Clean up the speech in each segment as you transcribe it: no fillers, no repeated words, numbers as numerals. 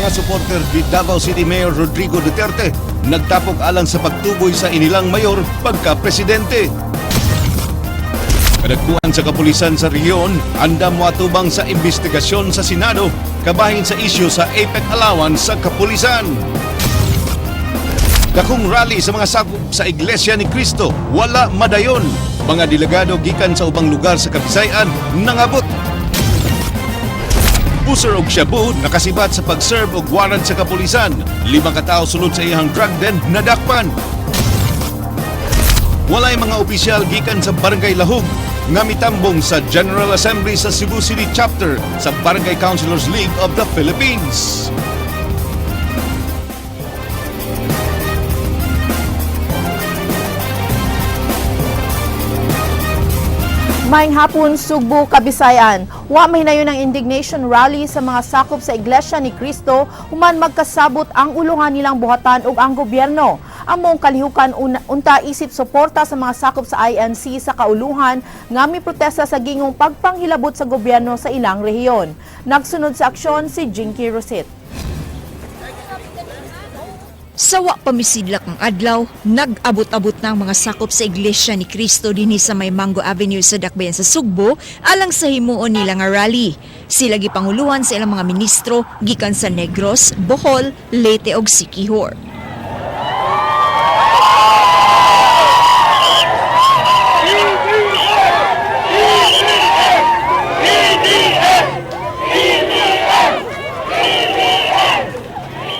Mga suporter ni Davao City Mayor Rodrigo Duterte nagtapok alang sa pagtuboy sa inilang mayor pagka-presidente. Kadagkuan sa kapulisan sa rehiyon andam moatubang sa investigasyon sa Senado kabahin sa isyu sa APEC allowance sa kapulisan. Dakong rally sa mga sakop sa Iglesia ni Cristo, wala madayon. Mga delegado gikan sa ubang lugar sa Kabisayan nangabot. User og shabu nakasibat sa pag-serve og warrant sa kapulisan. 5 ka tawo sulod sa iyang drug den nadakpan. Walay mga opisyal gikan sa Barangay Lahug nga mitambong sa General Assembly sa Cebu City Chapter sa Barangay Councilors League of the Philippines. Maayong hapon, Sugbo, Kabisayan. Wa mahinayon ang indignation rally sa mga sakop sa Iglesia ni Cristo human magkasabot ang uluhan nilang buhatan ug ang gobyerno. Ang maong kalihukan unta isip suporta sa mga sakop sa INC sa kauluhan nga miprotesta sa gingong pagpanghilabot sa gobyerno sa ilang rehiyon. Nagsunod sa aksyon si Jinky Rosit. Sa wa pa misidlak ang adlaw, nag-abot-abot na ang mga sakop sa Iglesia ni Cristo dinhi sa may Mango Avenue sa Dakbayan sa Sugbo alang sa himuon nila nga rally. Sila gipanguluhan sa ilang mga ministro gikan sa Negros, Bohol, Leyte ug Siquijor.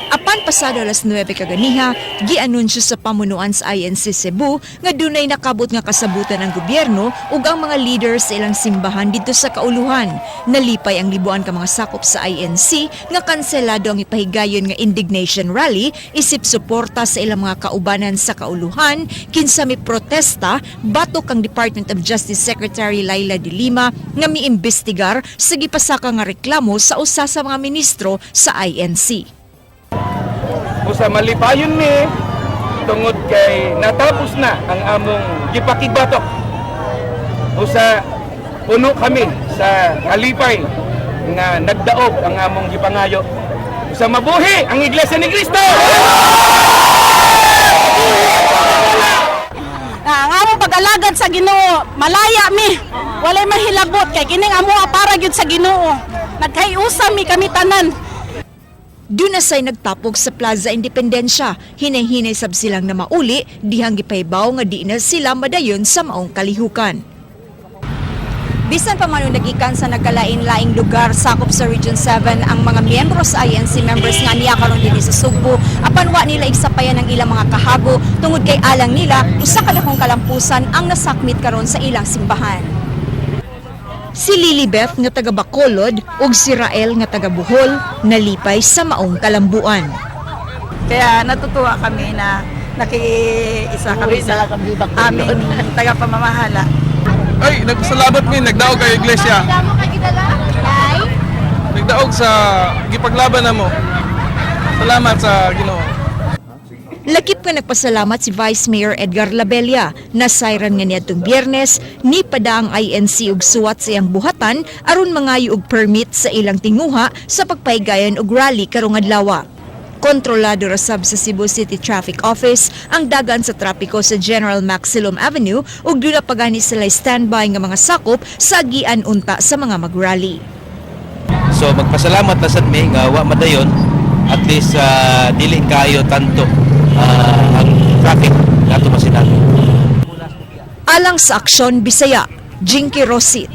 Apan pasado alas 9 kaganiha, gianunsyo sa pamunuan sa INC Cebu nga dunay nakabot nga kasabutan ang gobyerno ug ang mga leader sa ilang simbahan didto sa kauluhan. Nalipay ang libuan ka mga sakop sa INC nga kanselado ang ipahigayon nga indignation rally isip suporta sa ilang mga kaubanan sa kauluhan kinsa mi protesta batok ang Department of Justice Secretary Leila de Lima nga miimbestigar sa gipasaka nga reklamo sa usa sa mga ministro sa INC. Usa malipayon mi tungod kay natapos na ang among gipakibatok. Usa puno kami sa kalipay nga nagdaog ang among gipangayo. Usa mabuhi ang Iglesia ni Cristo! Ang among pag-alagad sa Ginoo, malaya mi. Walay mahilabot kay kining amo para gyud sa Ginoo. Nagkaiusa mi kami tanan. Doon na sa'y nagtapok sa Plaza Independencia. Hinay-hinay sab silang na mauli, dihang gipahibaw nga di na sila madayon sa maong kalihukan. Bisan pa man og nagikan sa nagkalain-laing lugar sakop sa Region 7 ang mga miyembro sa INC members nga niya karon dinhi sa Sugbo, apan wa nila igsapayan ang ilang mga kahago tungod kay alang nila usa ka dakong kalampusan ang nasakmit karon sa ilang simbahan. Si Lilibeth nga taga Bacolod ug si Rael nga taga Bohol nalipay sa maong kalambuan. Kaya natutuwa kami na nakiisa kami sa aming tagapamamahala. Ay, nagpasalamat mi, nagdaog kay iglesia. Nagdaog sa gipaglaban namo. Salamat sa Ginoo. Lakip nga nagpasalamat si Vice Mayor Edgar Labella na siren nga niadtong Biyernes ni pada ang INC og suwat sa iyang buhatan aron mangayo og permit sa ilang tinguha sa pagpahigayon og rally karong adlaw. Kontrolado ra sab sa Cebu City Traffic Office ang dagan sa trapiko sa General Maxilom Avenue ug duna pa gani sila standby nga mga sakop sa agian unta sa mga magrally. So magpasalamat na sad mi nga wa madayon, at least dili kayo tanto ang traffic nato masinati. Alang sa Aksyon Bisaya, Jinky Rosit.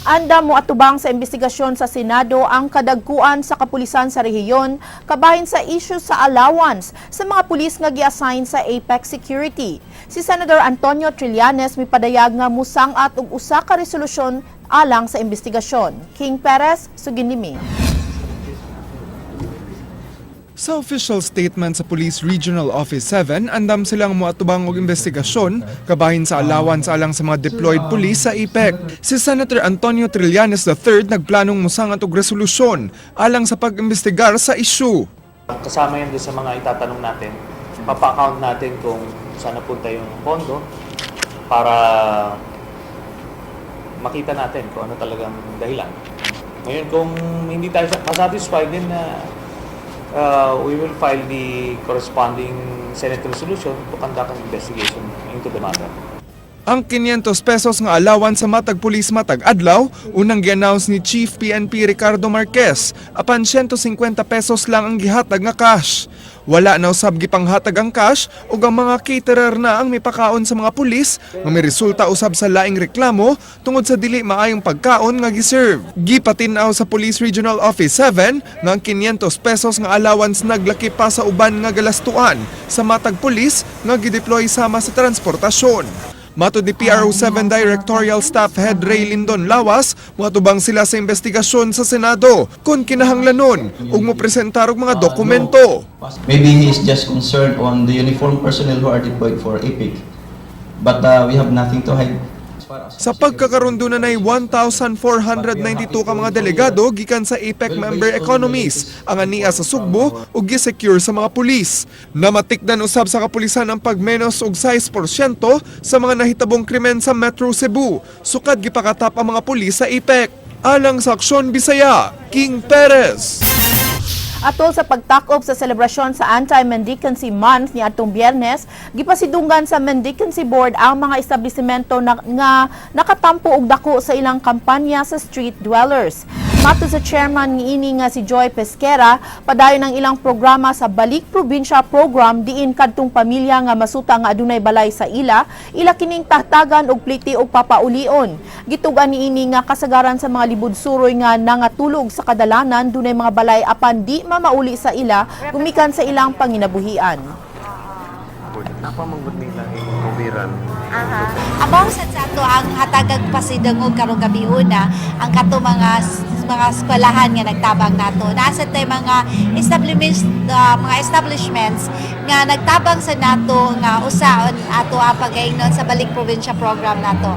Andam moatubang sa investigasyon sa Senado ang kadagkuan sa kapulisan sa rehiyon kabahin sa issue sa allowance sa mga pulis nga gi-assign sa APEC Security. Si Senator Antonio Trillanes mipadayag nga musang-at og usa ka resolusyon alang sa investigasyon. King Perez, suginimi. Sa official statement sa Police Regional Office 7, andam silang moatubang og investigasyon kabahin sa allowance alang sa mga deployed police sa APEC. Si Senator Antonio Trillanes III nagplanong mosangat og resolusyon alang sa pag-imbestigar sa issue. Kasama yan doon sa mga itatanong natin. Papa-account natin kung saan napunta yung pondo para makita natin kung ano talagang dahilan. Ngayon, kung hindi tayo satisfied din na We will file the corresponding Senate resolution to conduct an investigation into the matter. Ang 500 pesos nga allowance sa matag pulis matag adlaw unang gi-announce ni Chief PNP Ricardo Marquez, apan 150 pesos lang ang gihatag nga cash. Wala na usab gipanghatag ang cash ug ang mga caterer na ang mipakaon sa mga pulis nga miresulta usab sa laing reklamo tungod sa dili maayong pagkaon nga giserve. Gipatin-aw sa Police Regional Office 7 nga ang 500 pesos nga allowance naglaki pa sa uban nga galastuan sa matag pulis nga gideploy sama sa transportasyon. Matod ni PRO7 Directorial Staff Head Ray Lindon Lawas, moatubang sila sa investigasyon sa Senado kung kinahanglanon ug mopresentar og mga dokumento. Maybe he is just concerned on the uniformed personnel who are deployed for APIC. But we have nothing to hide. Sa pagkakaroon dunay 1,492 ka mga delegado gikan sa APEC member economies ang ania sa Sugbo ug gisecure sa mga pulis. Namatikdan usab sa kapulisan ang pagmenos og 6% sa mga nahitabong krimen sa Metro Cebu. Sukad gipakatap ang mga pulis sa APEC. Alang sa Aksyon Bisaya, King Perez. Atol sa pagtakop sa selebrasyon sa Anti-Mendicancy Month ni atong Biyernes, gipasidunggan sa Mendicancy Board ang mga establishmento na, nga nakatampo og dako sa ilang kampanya sa street dwellers. Matod sa chairman niini nga si Joy Pesquera, padayon ang ilang programa sa Balik Probinsya Program diin kadtong pamilya nga masuta nga adunay balay sa ila, ila kining tahtagan og pliti og papaulion. Gitug-an niini nga kasagaran sa mga libud suroy nga nangatulog sa kadalanan dunay mga balay apan di mamauli sa ila gumikan sa ilang panginabuhian. Among sa ato ang hatagag pasidungog karong gabi una ang kato mga eskwelahan nga nagtabang nato. Nasa tay mga establishments nga nagtabang sa nato nga usaon ato ang pagaingnon sa Balik Probinsya program nato.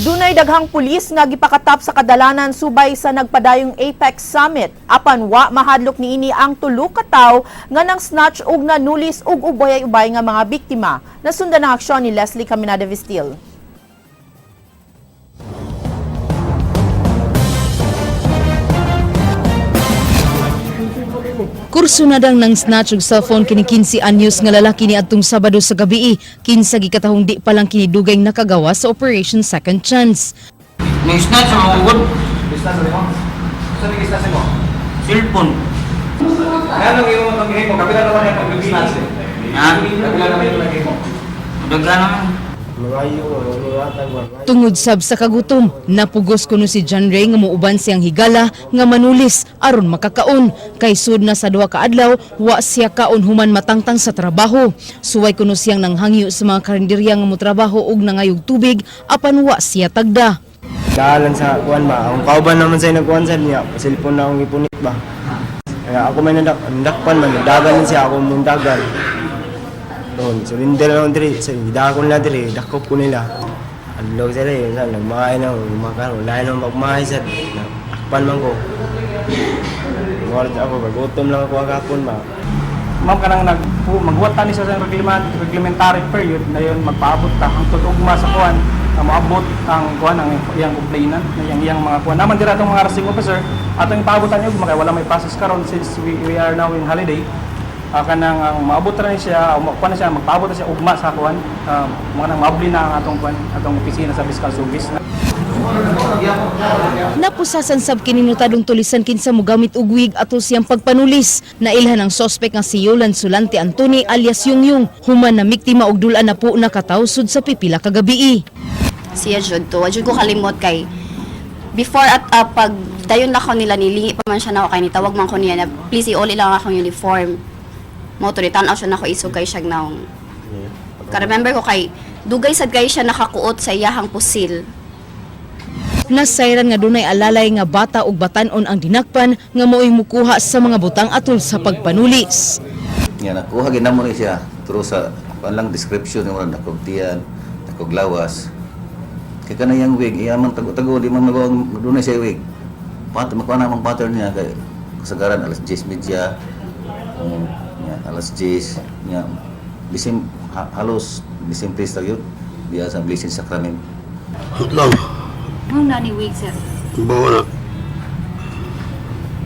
Dunay daghang pulis nga gipakatap sa kadalanan subay sa nagpadayong APEC Summit. Apan wa mahadlok niini ang tulo ka tawo nga nang snatch ug nanulis og ubay-ubay nga mga biktima. Nasundan ang aksyon ni Leslie Caminada Vistil. Kurso na dang nang snatch og cellphone kini 15 anyos nga lalaki ni adtong Sabado sa gabi. Kinsa gikatahong di pa lang kini dugay nakagawa sa Operation Second Chance. Ning snatch sa mga ugod. Snatch mo? Sa nang snatch mo? Cellphone. Anong imo pag-himo? Kapila naman yung pag-snatch eh. Ha? Kapila naman yung pag-himo. Daghan naman. Tungod sab sa kagutom, napugos kuno si John Ray nga muuban siyang higala nga manulis aron makakaon. Kay sud na sa 2 ka adlaw, wa siya kaon human matangtang sa trabaho. Suway kuno siyang nanghangyo sa mga karinderya nga motrabaho og nangayog tubig apan wa siya tagda. Dalan sa kuan ba. Ang kauban naman sa nagkuan sa niya, cellphone na akong ipunit ba. Kaya ako may nandak, nandakpan man, dagan siya ako mundagan. Doon, surrender lang diri, sa dakon na diri, dakop ko nila. Adlaw sila eh, sa nagmahay na, makaroon, wala na magmahay sa, nakpan man ko. Mawala ako, magutom lang ako agapon ba. Ma'am, kanang nag maghuwat ta ni sa reglementary period na yun magpaabot ta hangtod ugma sa kuan ang moabot ang kuan ang iyang complainant na iyang iyang mga kuan naman dira atong mga arresting officer atong ipaabot ni ugma kay wala may process karon since we are now in holiday. Kanang ang maabot ra ni siya o kuan na siya, magpaabot na siya ugma sa kuan, mga nang maabli na ang atong kuan, atong opisina sa fiscal service. Napusasan sab kini notadong tulisan kinsa mogamit og wig atol siyang pagpanulis. Nailhan ang sospek nga si Yolan Sulante Antoni alias Yungyong human na biktima og dul-an na po nakataw sud sa pipila ka gabii. Siya jud to. Wa jud ko kalimot kay before at pag dayon na ko nila, nilingi pa man siya nako kay nitawag man ko niya na please iuli lang akong uniform. Mo to tan-aw siya nako isog kay siya naong. Ka-remember ko kay dugay sad kay siya nakakuot sa iyahang pusil. Nasayran nga dunay alalay nga bata ug batan-on ang dinakpan nga mao'y mukuha sa mga butang atol sa pagpanulis. Nga nakuha ginamo ni siya through sa kuan lang description nga nakog tiyan, nakog lawas. Kay kanang wig iya man tago-tago di man magawang dunay siya wig. Pat makuha na ang pattern niya kay kasagaran alas 10:30, nya alas 10 nya bisim halos bisim place yun diya sa Blessed Sacrament. Hutlaw. Anong nani wig, sir? Bawa na.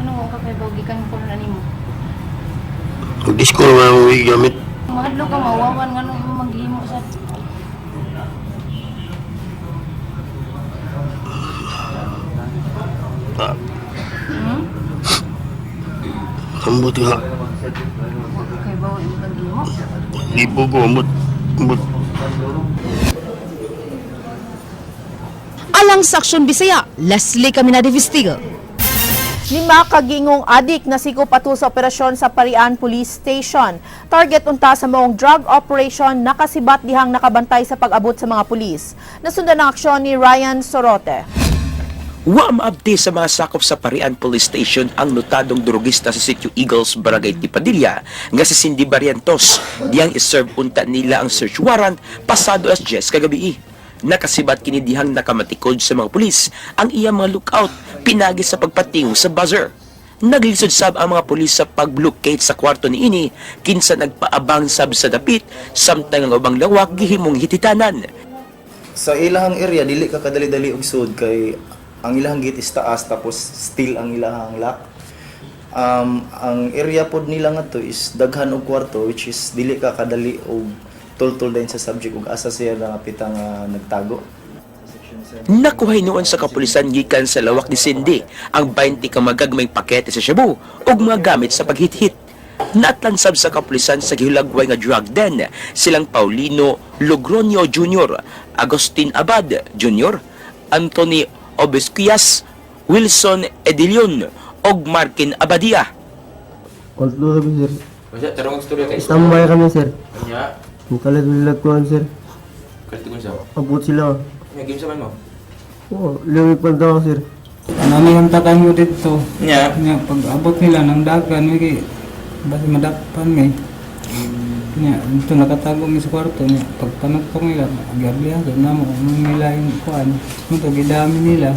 Ano ka kay gikan ko na nimo? Disco naman ang wig gamit. Mahadlo ka mawawan nga nung imong maghimo sa. Ah, Hmm? ambot nga. Kay bawa imong maghimo. Di po ko ambot. Ambot. Alang sa Aksyon Bisaya, Leslie Caminade Vestigo. 5 kagingong adik na sikop ato sa operasyon sa Parian Police Station. Target unta sa maong drug operation, nakasibat dihang nakabantay sa pag-abot sa mga pulis. Nasundan ang aksyon ni Ryan Sorote. Wa maabti sa mga sakop sa Parian Police Station ang notadong drogista sa Sitio Eagles, Barangay Tipadilla, nga si Cindy Barrientos. Diyang iserve unta nila ang search warrant pasado as 10 kagabi. Nakasibat kini dihang nakamatikod sa mga pulis ang iyang mga lookout pinagi sa pagpatingog sa buzzer. Naglisod sab ang mga pulis sa paglocate sa kwarto niini kinsa nagpaabang sab sa dapit samtang ang ubang lawak gihimong hititanan. Sa ilahang area dili ka kadali-dali og sud kay ang ilahang gate is taas tapos steel ang ilahang lock. Ang area pod nila nga to is daghan og kwarto, which is dili ka kadali og tultol din sa subject ug asa siya nga pita nga nagtago. Nakuhay noon sa kapulisan gikan sa lawak ni Cindy ang 20 ka magagmayng pakete sa shabu ug mga gamit sa paghithit. Natlansab sa kapulisan sa gihulagway nga drug den silang Paulino Logroño Jr., Agustin Abad Jr., Anthony Obesquias, Wilson Edilion ug Markin Abadia. Kontrol kami, sir. Masya, tarong istorya kay. Standby kami, sir. Nya, Mukalat nila kuhan, sir. kalit ko sa. Abot sila. Nya game sa man mo. Oo, lumi pa daw, sir. Nami ang tatay mo dito. Nya. Nya pag abot nila ng dagan mi kay basi madakpan mi. Nya dito nakatago mi sa kwarto nya pag panugtong nila gabi ako na mo ano nila yung kuan. Mo to gidami nila.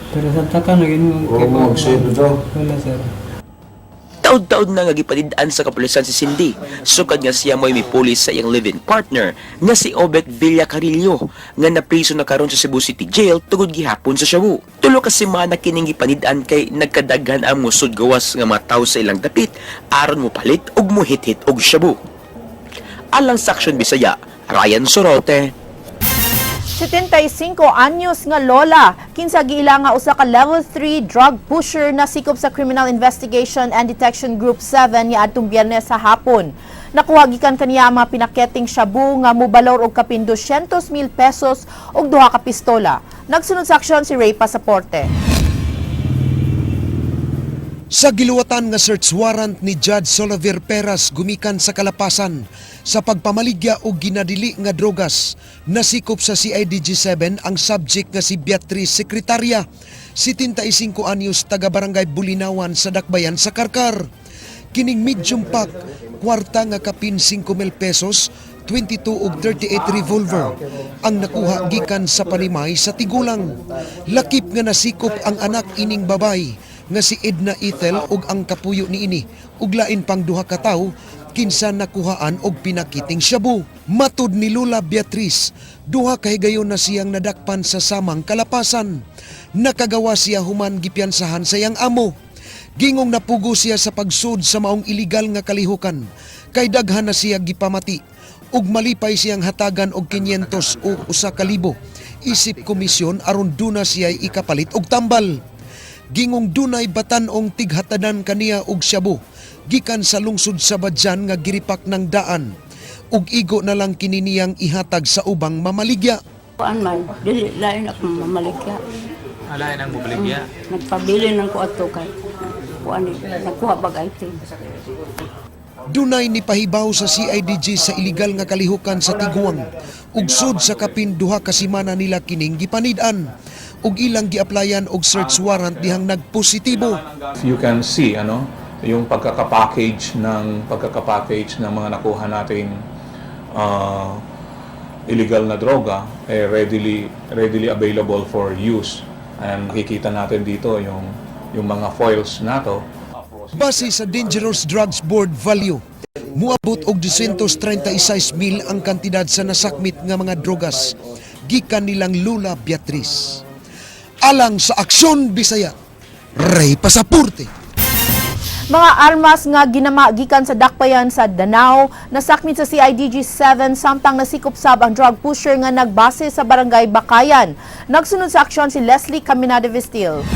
Pero sa taka na ginu Oo, mag-save to. Wala, sir. Taod-taod na nga gipanid-an sa kapulisan si Cindy. Sukad nga siya mo'y mipulis sa iyang live-in partner nga si Obet Villa Carillo nga napriso na karon sa Cebu City Jail tungod gihapon sa shabu. 3 ka semana kining gipanid-an kay nagkadaghan ang musod gawas nga mga tawo sa ilang dapit aron mopalit ug mohit-hit og shabu. Alang sa Aksyon Bisaya, Ryan Sorote. 75 anyos nga lola, kinsa giila nga usa ka level 3 drug pusher na sikop sa Criminal Investigation and Detection Group 7 niadtong Biyernes sa hapon. Nakuha gikan kaniya ang mga pinaketing shabu nga mobalor og kapin 200,000 pesos ug duha ka pistola. Nagsunod sa aksyon si Ray Pasaporte. Sa giluwatan nga search warrant ni Judge Solaver Peras gumikan sa kalapasan sa pagpamaligya og ginadili nga drogas, nasikop sa CIDG-7 ang subject nga si Beatriz Secretaria, 75 anyos, taga Barangay Bulinawan sa Dakbayan sa Karkar. Kining medium pack, kwarta nga kapin 5,000 pesos, 22 og 38 revolver ang nakuha gikan sa panimay sa tigulang. Lakip nga nasikop ang anak ining babay nga si Edna Ethel ug ang kapuyo niini ug lain pang duha ka tawo kinsa nakuhaan og pinakiting shabu. Matud ni Lula Beatriz, duha ka higayon na siyang nadakpan sa samang kalapasan. Nakagawa siya human gipiyansahan sa iyang amo. Gingong napugo siya sa pagsud sa maong iligal nga kalihukan kay daghan na siya gipamati ug malipay siyang hatagan og 500 o 1,000 isip komisyon aron duna siya ikapalit og tambal. Gingong dunay batan-ong tighatadan kaniya og shabu gikan sa lungsod sa Badyan nga giripak ng daan ug igo na lang kini niyang ihatag sa ubang mamaligya. Kuan man, dili lain ako mamaligya. Alain ang bubaligya. Nagpabili ng ko ato kay kuan eh, nagkuha bag item. Dunay ni pahibaw sa CIDG sa iligal nga kalihukan sa Tiguang. Ugsod sa kapin 2 ka semana nila kining gipanid-an ug ilang giaplayan og search warrant dihang nagpositibo. You can see ano yung pagkakapackage ng mga nakuha nating illegal na droga eh readily readily available for use, and makikita natin dito yung mga foils nato. Base sa Dangerous Drugs Board value, muabot og 236 mil ang kantidad sa nasakmit nga mga drogas gikan nilang Lula Beatriz. Alang sa Aksyon Bisaya, Ray Pasaporte. Mga armas nga ginama gikan sa dakpayan sa Danao nasakmit sa CIDG 7 samtang nasikop sab ang drug pusher nga nagbase sa Barangay Bakayan. Nagsunod sa aksyon si Leslie Caminada Vestil.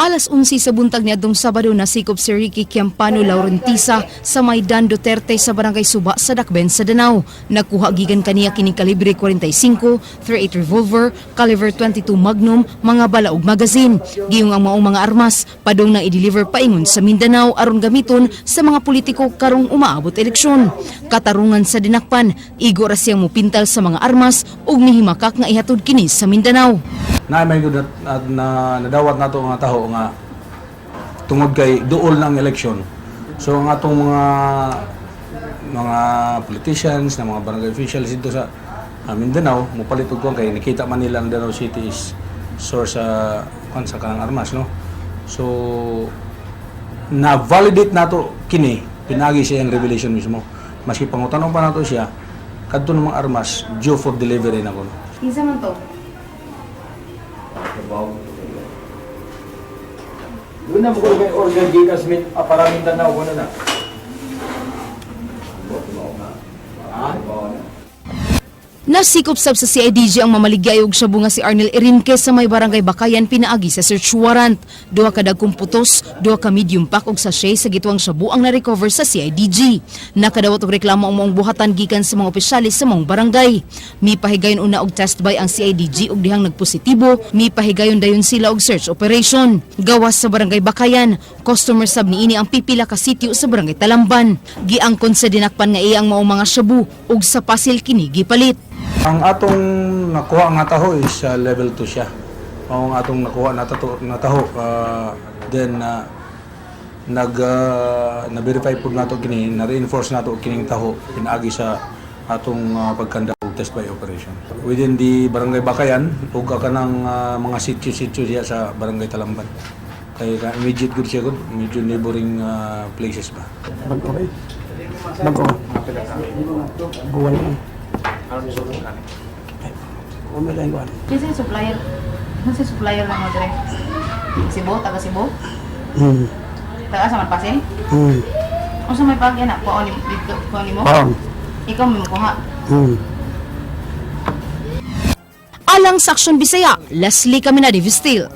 Alas 11 sa buntag ni adtong Sabado, nasikop si Ricky Kiampano Laurentisa sa Maidan Duterte sa Barangay Suba sa Dakben sa Danao. Nakuha gikan kaniya kining kalibre 45, 38 revolver, caliber 22 Magnum, mga bala ug magazine. Giyong ang maong mga armas padung na i-deliver paingon sa Mindanao aron gamiton sa mga politiko karong umaabot eleksyon. Katarungan sa dinakpan, igo ra siyang mupintal sa mga armas ug nihimakak nga ihatod kini sa Mindanao. Na may gud na nadawat nato nga taho nga tungod kay duol ng eleksyon. So ang atong mga politicians na mga barangay officials dito sa Mindanao mopalit og kuan kay nakita man nila ang Danao City is source sa kuan sa kanang armas, no. So na validate nato kini pinagi sa iyang revelation mismo. Maski pangutanon pa nato siya kadto ng mga armas due for delivery na kuno. Kinsa man to? Doon na mo kay order gikas min para Mindanao kuno na. Ha? Nasikop sab sa CIDG ang mamaligya og shabu nga si Arnel Erinque sa may Barangay Bakayan pinaagi sa search warrant. Duha ka dagkong putos, duha ka medium pack og sachet sa gituwang shabu ang na-recover sa CIDG. Nakadawat og reklamo ang maong buhatan gikan sa mga opisyalis sa maong barangay. Mipahigayon una og test buy ang CIDG og dihang nagpositibo, mipahigayon dayon sila og search operation. Gawas sa Barangay Bakayan, customer sab niini ang pipila ka sitio sa Barangay Talamban. Giangkon sa dinakpan nga iya ang maong mga shabu ug sa pasil kini gipalit. Ang atong nakuha nga taho is level 2 siya. Ang atong nakuha na tato, na taho then nag na-verify pud nato kini, na-reinforce nato kining taho pinaagi sa atong pagkanda og test buy operation. Within the Barangay Bakayan ug kanang mga sitio-sitio diya sa Barangay Talamban. Kay ka immediate gud siya gud, medyo neighboring places ba. Bago eh. Bago. Buwan lang. Umila yung buwan. Kinsa yung supplier? Kinsa yung supplier lang mo dire? Cebu, taga Cebu? Hmm. Taga sa man Pasig? Hmm. Unsa may pagyan na kuha ni dito kuha nimo? Paon. Ikaw may mukuha. Alang sa Aksyon Bisaya, Leslie Caminadi Vistil.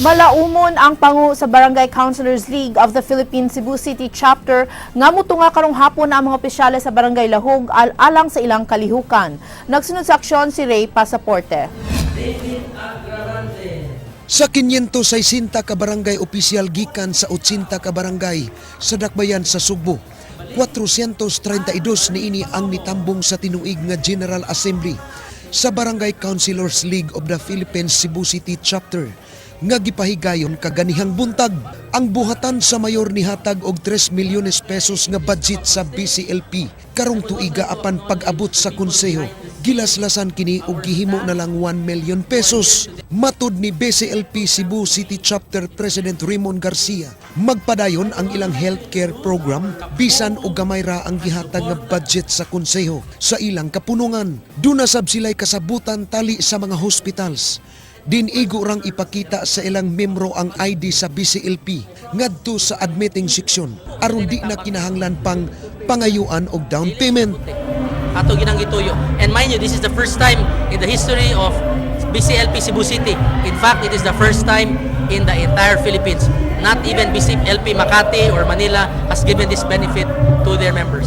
Malaumon ang pangu sa Barangay Councilors League of the Philippines Cebu City Chapter nga mutunga karong hapon na ang mga opisyales sa Barangay Lahug alang sa ilang kalihukan. Nagsunod sa aksyon si Ray Pasaporte. Sa 560 ka barangay opisyal gikan sa 80 ka barangay sa dakbayan sa Sugbo, 432 niini ang nitambong sa tinuig nga General Assembly sa Barangay Councilors League of the Philippines Cebu City Chapter nga gipahigayon kaganihang buntag. Ang buhatan sa mayor nihatag og 3 milyones pesos nga budget sa BCLP karong tuiga, apan pag-abot sa konseho, gilaslasan kini og gihimo na lang 1 million pesos. Matud ni BCLP Cebu City Chapter President Raymond Garcia, magpadayon ang ilang healthcare program bisan og gamay ra ang gihatag nga budget sa konseho sa ilang kapunungan. Duna sab sila'y kasabutan tali sa mga hospitals. Din igo rang ipakita sa ilang membro ang ID sa BCLP ngadto sa admitting section aron di na kinahanglan pang pangayuan og down payment. Ato ginang gituyo. And mind you, this is the first time in the history of BCLP Cebu City. In fact, it is the first time in the entire Philippines. Not even BCLP Makati or Manila has given this benefit to their members.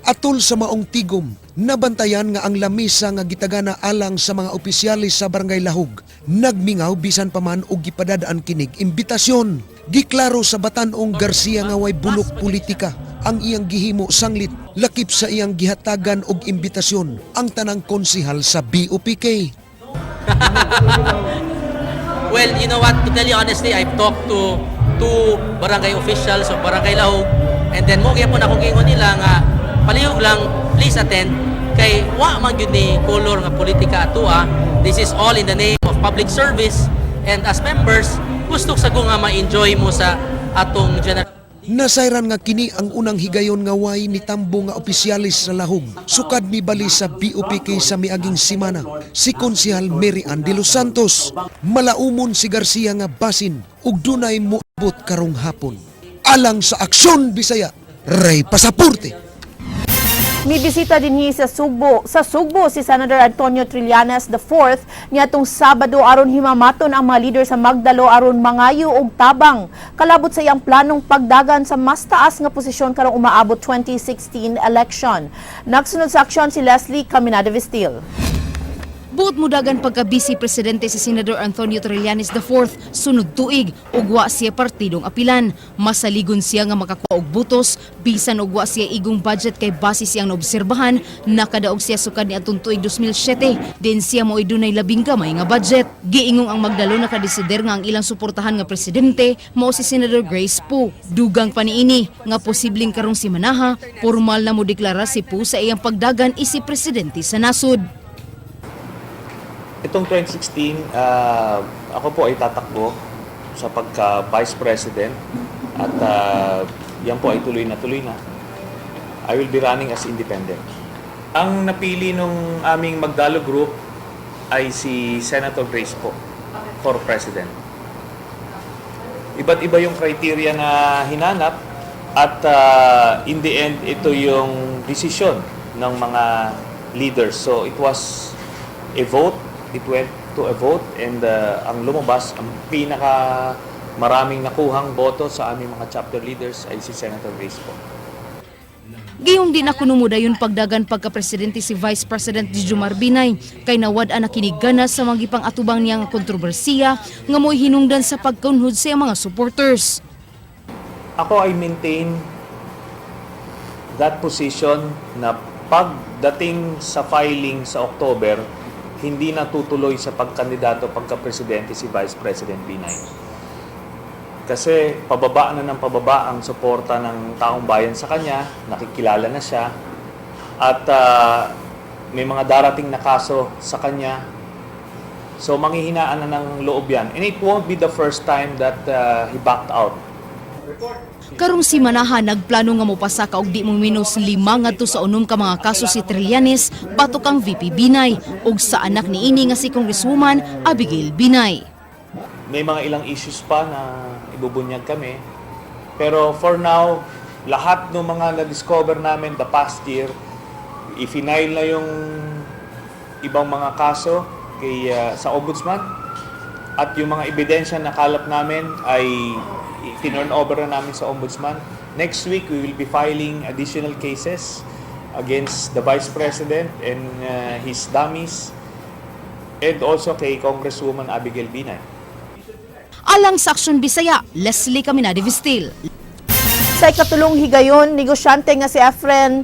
Atol sa maong tigom, nabantayan nga ang lamisa nga gitagana alang sa mga opisyalis sa Barangay Lahug nagmingaw bisan pa man og gipadadaan kinig imbitasyon. Giklaro sa batan-ong Garcia nga way bulok politika ang iyang gihimo sanglit lakip sa iyang gihatagan og imbitasyon ang tanang konsihal sa BOPK. Well, you know what? To tell you honestly, I've talked to two barangay officials of Barangay Lahug and then mo gyapon akong giingon nila nga palihog lang, please attend kay wa man gyud ni color nga politika atua. This is all in the name of public service and as members, gusto sa ko nga ma-enjoy mo sa atong general. Nasayran nga kini ang unang higayon nga way ni tambo nga opisyalis sa Lahug. Sukad ni bali sa BOPK sa miaging simana. Si Konsehal Mary Ann de los Santos. Malaumon si Garcia nga basin ug dunay moabot karong hapon. Alang sa Aksyon Bisaya, Ray Pasaporte. Mibisita dinhi sa Sugbo si Senator Antonio Trillanes IV niadtong Sabado aron himamaton ang mga leader sa Magdalo aron mangayo og tabang kalabot sa iyang planong pagdagan sa mas taas nga posisyon karong umaabot 2016 election. Nagsunod sa aksyon si Leslie Caminada Vestil. Buot mudagan pagka vice presidente si Senador Antonio Trillanes IV sunod tuig ug wa siya partidong apilan. Masaligon siya nga makakuha og butos bisan og wa siya igong budget kay base siyang naobserbahan nakadaog siya sukad ni atong tuig 2007 din siya mo'y dunay labing gamay nga budget. Giingong ang Magdalo nakadesider nga ang ilang suportahan nga presidente mao si Senador Grace Poe. Dugang pa niini nga posibleng karong simanaha formal na mo deklara si Poe sa iyang pagdagan isip presidente sa nasod. Itong 2016, ako po ay tatakbo sa pagka Vice President at yan po ay tuloy na tuloy na. I will be running as independent. Ang napili nung aming Magdalo Group ay si Senator Grace Poe for President. Iba't iba yung criteria na hinanap at in the end, ito yung decision ng mga leaders. So it was a vote, it went to a vote and ang lumabas, ang pinaka maraming nakuhang boto sa aming mga chapter leaders ay si Senator Grace Poe. Gayong di na kuno modayon pagdagan pagka-presidente si Vice President Jejomar Binay kay nawad-an na kini gana sa mga gipang-atubang niya nga kontrobersiya nga mo'y hinungdan sa pagkaunhod sa iyang mga supporters. Ako ay maintain that position na pagdating sa filing sa October, hindi natutuloy sa pagkandidato pagka-presidente si Vice President Binay. Kasi pababa na ng pababa ang suporta ng taong bayan sa kanya, nakikilala na siya, at may mga darating na kaso sa kanya. So manghihinaan na ng loob yan. And it won't be the first time that he backed out. Karong simanaha nagplano nga mopasaka og di mo minus 5 ngadto sa 6 ka mga kaso si Trillanes batok ang VP Binay ug sa anak niini nga si Congresswoman Abigail Binay. May mga ilang issues pa na ibubunyag kami. Pero for now, lahat ng mga na-discover namin the past year, i-final na yung ibang mga kaso kay sa ombudsman at yung mga ebidensya na kalap namin ay tinurn over na namin sa ombudsman. Next week, we will be filing additional cases against the Vice President and his dummies and also kay Congresswoman Abigail Binay. Alang sa Aksyon Bisaya, Leslie Caminade Vistil. Sa ikatulong higayon, negosyante nga si Efren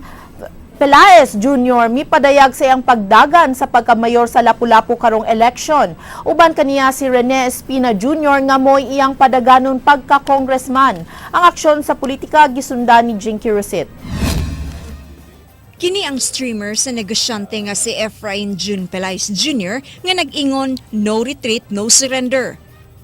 Pelaez Jr. mipadayag sa iyang pagdagan sa pagkamayor sa Lapu-Lapu karong election. Uban kaniya si Rene Espina Jr. nga mo'y iyang padaganon pagka-congressman. Ang aksyon sa politika gisundan ni Jinky Rosit. Kini ang streamer sa negosyante nga si Efrain June Pelaez Jr. nga nag-ingon no retreat, no surrender.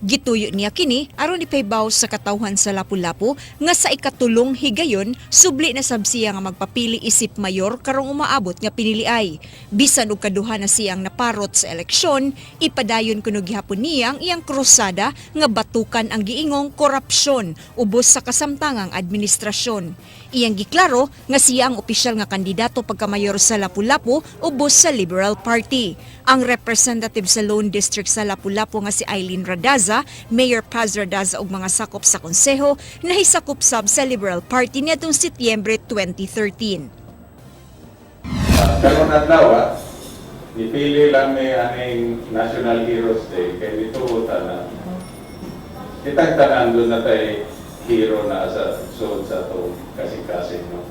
Gituyo niya kini aron ipahibaw sa katawhan sa Lapu-Lapu nga sa ikatulong higayon subli na sab siya nga magpapili isip mayor karong umaabot nga piniliay. Bisan og kaduha na siyang naparot sa eleksyon, ipadayon kuno gihapon niya ang iyang krusada nga batukan ang giingong korupsyon ubos sa kasamtangang administrasyon. Iyang giklaro nga siya ang opisyal nga kandidato pagkamayor sa Lapu-Lapu ubos sa Liberal Party. Ang representative sa Lone District sa Lapu-Lapu nga si Eileen Radaza, Mayor Paz Radaza ug mga sakop sa konseho nahisakop sab sa Liberal Party niadtong Setyembre 2013. Karon adlaw, nipili lang ni aning National Heroes Day kay dito na kitang tanan duna tay hero na sa sulod sa atong kasing-kasing, no.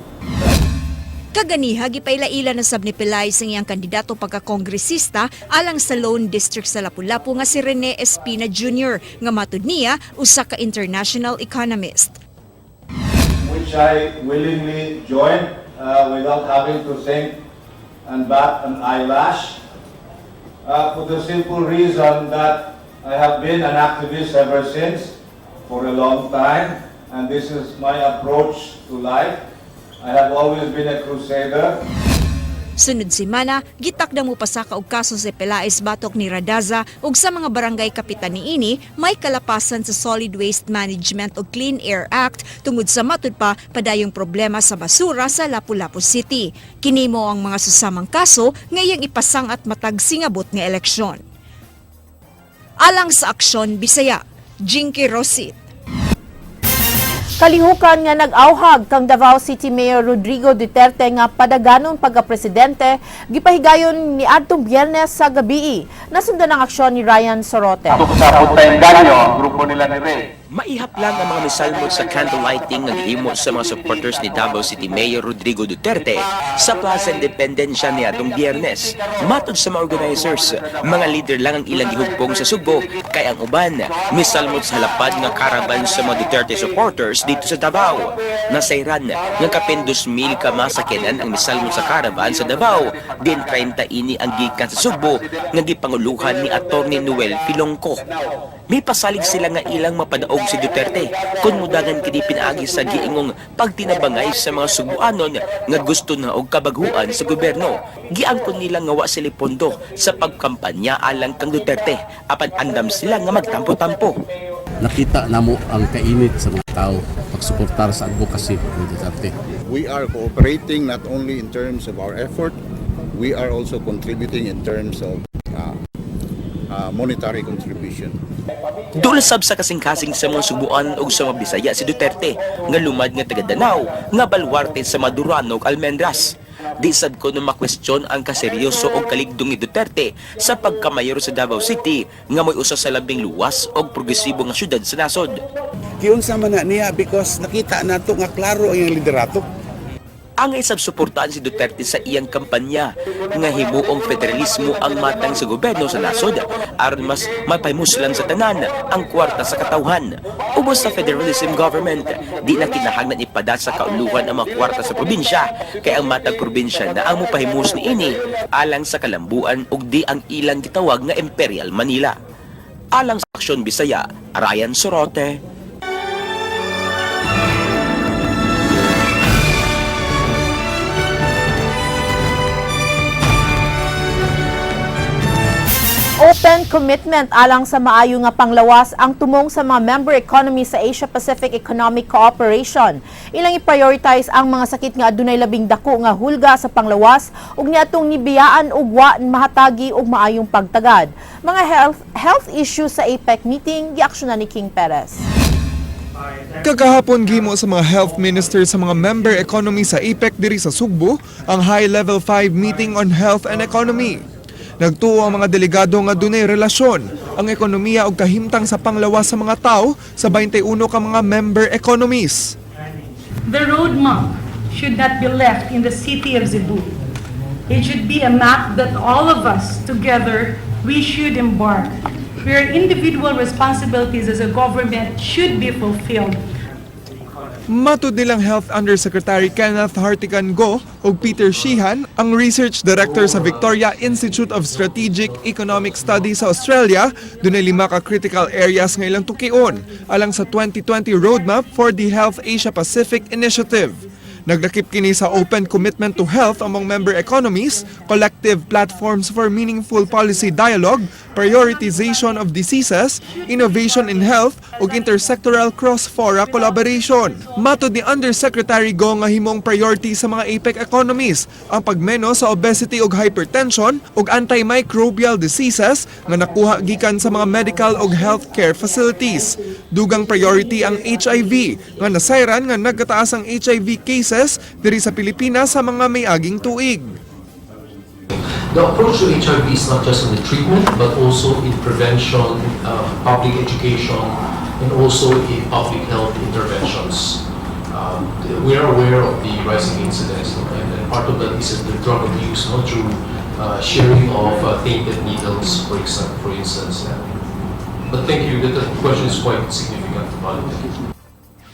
Kaganiha, gipaila-ila na sab ni Pelaez ang iyang kandidato pagka-kongresista alang sa Lone District sa Lapu-Lapu nga si Rene Espina Jr. nga matud niya usa ka international economist. Which I willingly joined without having to think and bat an eyelash, for the simple reason that I have been an activist ever since, for a long time. And this is my approach to life. I have always been a crusader. Sunod semana, gitakdang mopasaka og kaso si Pelaez batok ni Radaza ug sa mga barangay kapitan niini may kalapasan sa Solid Waste Management ug Clean Air Act tungod sa matud pa padayong problema sa basura sa Lapu-Lapu City. Kini mao ang mga susamang kaso nga iyang ipasang-at matag singabot nga eleksyon. Alang sa Aksyon Bisaya, Jinky Rosit. Kalihukan nga nag-awhag kang Davao City Mayor Rodrigo Duterte nga padaganon pagka-presidente, gipahigayon ni adtong Biyernes sa gabii. Nasundan ang aksyon ni Ryan Sorote. Sa grupo nila ni Ray. Maihap lang ang mga misalmot sa candlelighting nga gihimo sa mga supporters ni Davao City Mayor Rodrigo Duterte sa Plaza Independencia niadtong Biyernes. Matod sa mga organizers, mga leader lang ang ilang gihugpong sa Sugbo kay ang uban misalmot sa halapad nga caravan sa mga Duterte supporters dito sa Davao. Nasayran nga kapin 2,000 ka masakyanan ang misalmot sa caravan sa Davao, din 30 ini ang gikan sa Sugbo nga gipanguluhan ni Attorney Noel Filongco. May pasalig sila nga ilang mapadaog si Duterte kung mudagan kini pinaagi sa giingong pagtinabangay sa mga Sugbuanon nga gusto na og kabaghuan sa gobyerno. Giangkon nila nga wa sila pondo sa pagkampanya alang kang Duterte apan andam sila nga magtampo-tampo. Nakita namo ang kainit sa mga tao pagsuportar sa advocacy ni Duterte. We are cooperating not only in terms of our effort, we are also contributing in terms of monetary contribution. Duol sab sa kasing-kasing sa mga Sugbuan ug sa mga Bisaya si Duterte nga lumad nga taga Danao nga balwarte sa Madurano ug Almendras. Di sad ko na makwestiyon ang kaseryoso og kaligdong ni Duterte sa pagkamayor sa Davao City nga mo'y usa sa labing luwas og progresibo nga syudad sa nasod. Giunsa man na niya because nakita nato nga klaro ang iyang liderato. Ang isang suportahan si Duterte sa iyang kampanya nga himuong federalismo ang matang sa gobyerno sa nasod aron mas mapahimuslan sa tanan ang kwarta sa katawhan. Ubos sa federalism government, di na kinahanglan ipada sa kauluhan ang mga kwarta sa probinsya kay ang matag probinsya na ang mopahimus niini alang sa kalambuan ug di ang ilang gitawag nga Imperial Manila. Alang sa Aksyon Bisaya, Ryan Sorote. Open commitment alang sa maayo nga panglawas ang tumong sa mga member economy sa Asia-Pacific Economic Cooperation. Ilang i-prioritize ang mga sakit nga adunay labing dako nga hulga sa panglawas ug niadtong nibiyaan ug wa mahatagi og maayong pagtagad. Mga health issues sa APEC meeting giaksyonan ni King Perez. Kagahapon gihimo sa mga health minister sa mga member economy sa APEC diri sa Sugbo ang High Level 5 meeting on health and economy. Nagtuo ang mga delegado nga dunay relasyon ang ekonomiya ug kahimtang sa panglawas sa mga tao sa 21 ka mga member economies. The roadmap should not be left in the city of Cebu. It should be a map that all of us together we should embark, where individual responsibilities as a government should be fulfilled. Matud nilang Health Undersecretary Kenneth Hartigan Go ug Peter Sheehan, ang Research Director sa Victoria Institute of Strategic Economic Studies sa Australia, dunay lima ka critical areas nga ilang tukion alang sa 2020 Roadmap for the Health Asia Pacific Initiative. Naglakip kini sa open commitment to health among member economies, collective platforms for meaningful policy dialogue, prioritization of diseases, innovation in health, ug intersectoral cross-fora collaboration. Matod ni Undersecretary Go nga himong priority sa mga APEC economies ang pagmeno sa obesity ug hypertension ug antimicrobial diseases nga nakuha gikan sa mga medical ug healthcare facilities. Dugang priority ang HIV nga nasayran nga nagkataas ang HIV cases diri sa Pilipinas sa mga may-aging tuig. The approach to HIV is not just on the treatment, but also in prevention, public education, and also in public health interventions. We are aware of the rising incidence, no? And part of that is the drug abuse, no? Through sharing of tainted needles, for instance. Yeah. But thank you, that question is quite significant. Valid. Thank you.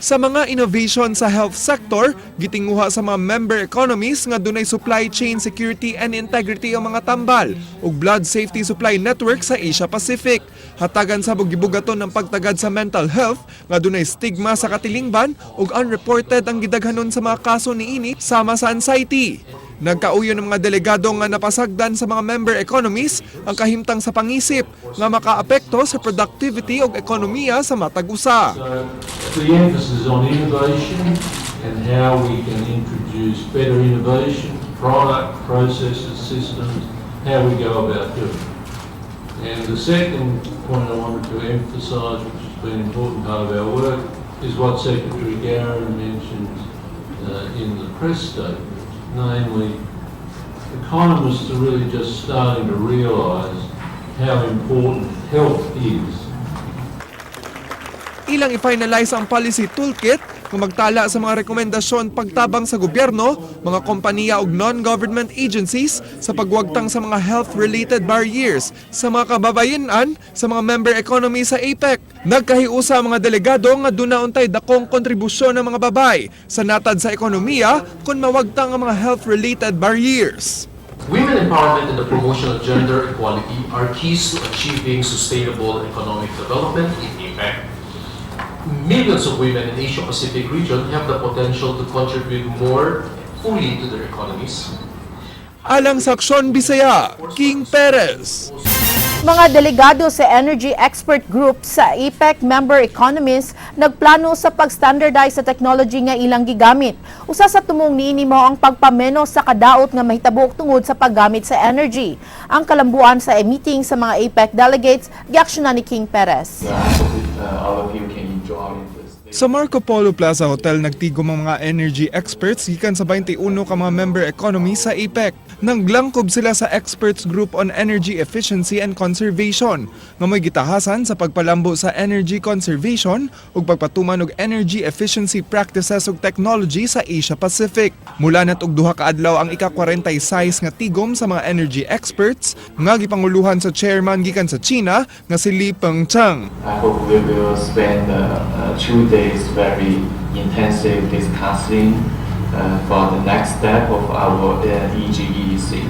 Sa mga innovation sa health sector, gitinguha sa mga member economies nga dunay supply chain security and integrity ang mga tambal ug blood safety supply network sa Asia Pacific. Hatagan sa gibugaton ng pagtagad sa mental health nga dunay stigma sa katilingban ug unreported ang gidaghanon sa mga kaso niini sama sa anxiety. Nagkauyon ng mga delegado nga napasagdan sa mga member economies ang kahimtang sa pangisip nga makaapekto sa productivity ug ekonomiya sa matag usa. So the emphasis on innovation and how we can introduce better innovation, product, processes, systems, how we go about doing it. And the second point I wanted to emphasise, which has been an important part of our work, is what Secretary Garin mentioned in the press statement, namely, economists are really just starting to realise how important health is. Ilang i-finalize ang policy toolkit nga magtala sa mga rekomendasyon pagtabang sa gobyerno, mga kompanya ug non-government agencies sa pagwagtang sa mga health-related barriers sa mga kababayenan sa mga member economy sa APEC. Nagkahiusa ang mga delegado nga duna untay dakong kontribusyon ng mga babay sa natad sa ekonomiya kung mawagtang ang mga health-related barriers. Women empowerment and the promotion of gender equality are keys to achieving sustainable economic development in APEC. Millions of women in Asia Pacific region have the potential to contribute more fully to their economies. Alang sa Aksyon Bisaya, King Perez. Mga delegado sa Energy Expert Group sa APEC member economies nagplano sa pag-standardize sa technology nga ilang gigamit. Usa sa tumong niini mao ang pagpamenos sa kadaot nga mahitabo tungod sa paggamit sa energy. Ang kalambuan sa meeting sa mga APEC delegates giaksyonan ni King Perez. All of you can enjoy this. Sa Marco Polo Plaza Hotel, nagtigom ang mga energy experts gikan sa 21 ka mga member economy sa APEC. Naglangkob sila sa Experts Group on Energy Efficiency and Conservation nga may gitahasan sa pagpalambo sa energy conservation ug pagpatuman og energy efficiency practices ug technology sa Asia Pacific. Mula nat og 2 ka adlaw ang ika-46 nga tigom sa mga energy experts nga gipanguluhan sa chairman gikan sa China nga si Li Pengcheng. I hope we will spend 2 days very intensive discussing for the next step of our EGEC.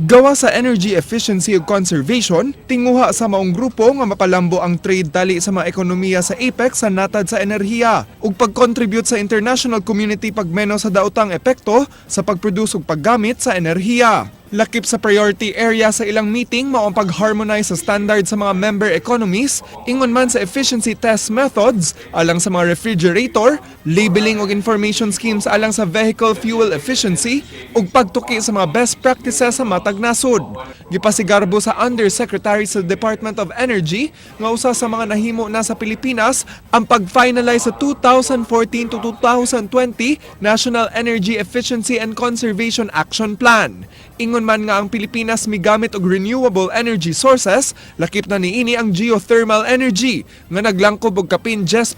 Gawa sa energy efficiency ug conservation, tinguha sa maong grupo nga mapalambo ang trade tali sa mga ekonomiya sa APEC sa natad sa enerhiya ug pag-contribute sa international community pagmenos sa daotang epekto sa pag-produce ug paggamit sa enerhiya. Lakip sa priority area sa ilang meeting mao ang pag-harmonize sa standard sa mga member economies, ingon man sa efficiency test methods alang sa mga refrigerator, labeling ug information schemes alang sa vehicle fuel efficiency ug pagtuki sa mga best practices sa matag nasod. Gipasigarbo sa Undersecretary sa Department of Energy nga usa sa mga nahimo na sa Pilipinas ang pag-finalize sa 2014 to 2020 National Energy Efficiency and Conservation Action Plan. Ingon man nga ang Pilipinas migamit og renewable energy sources, lakip na niini ang geothermal energy nga naglangkob og kapin 10%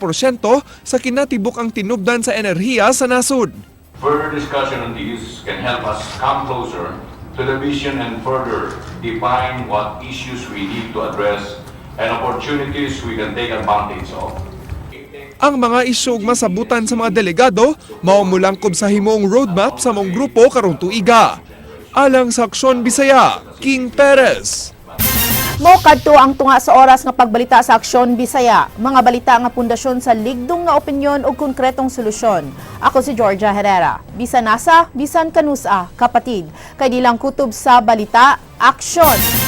sa kinatibuk-ang tinubdan sa enerhiya sa nasod. Further discussion on these can help us come closer to the vision and further define what issues we need to address and opportunities we can take advantage of. Ang mga isyu ug masabutan sa mga delegado mao mulangkob sa himuong roadmap sa maong grupo karong tuiga. Alang sa Aksyon Bisaya, King Perez. Mo kadto ang tunga sa oras nga pagbalita sa Aksyon Bisaya. Mga balita nga pundasyon sa ligdong nga opinyon ug konkretong solusyon. Ako si Georgia Herrera. Bisan asa, bisan kanusa, kapatid. Kay di lang kutob sa balita, aksyon.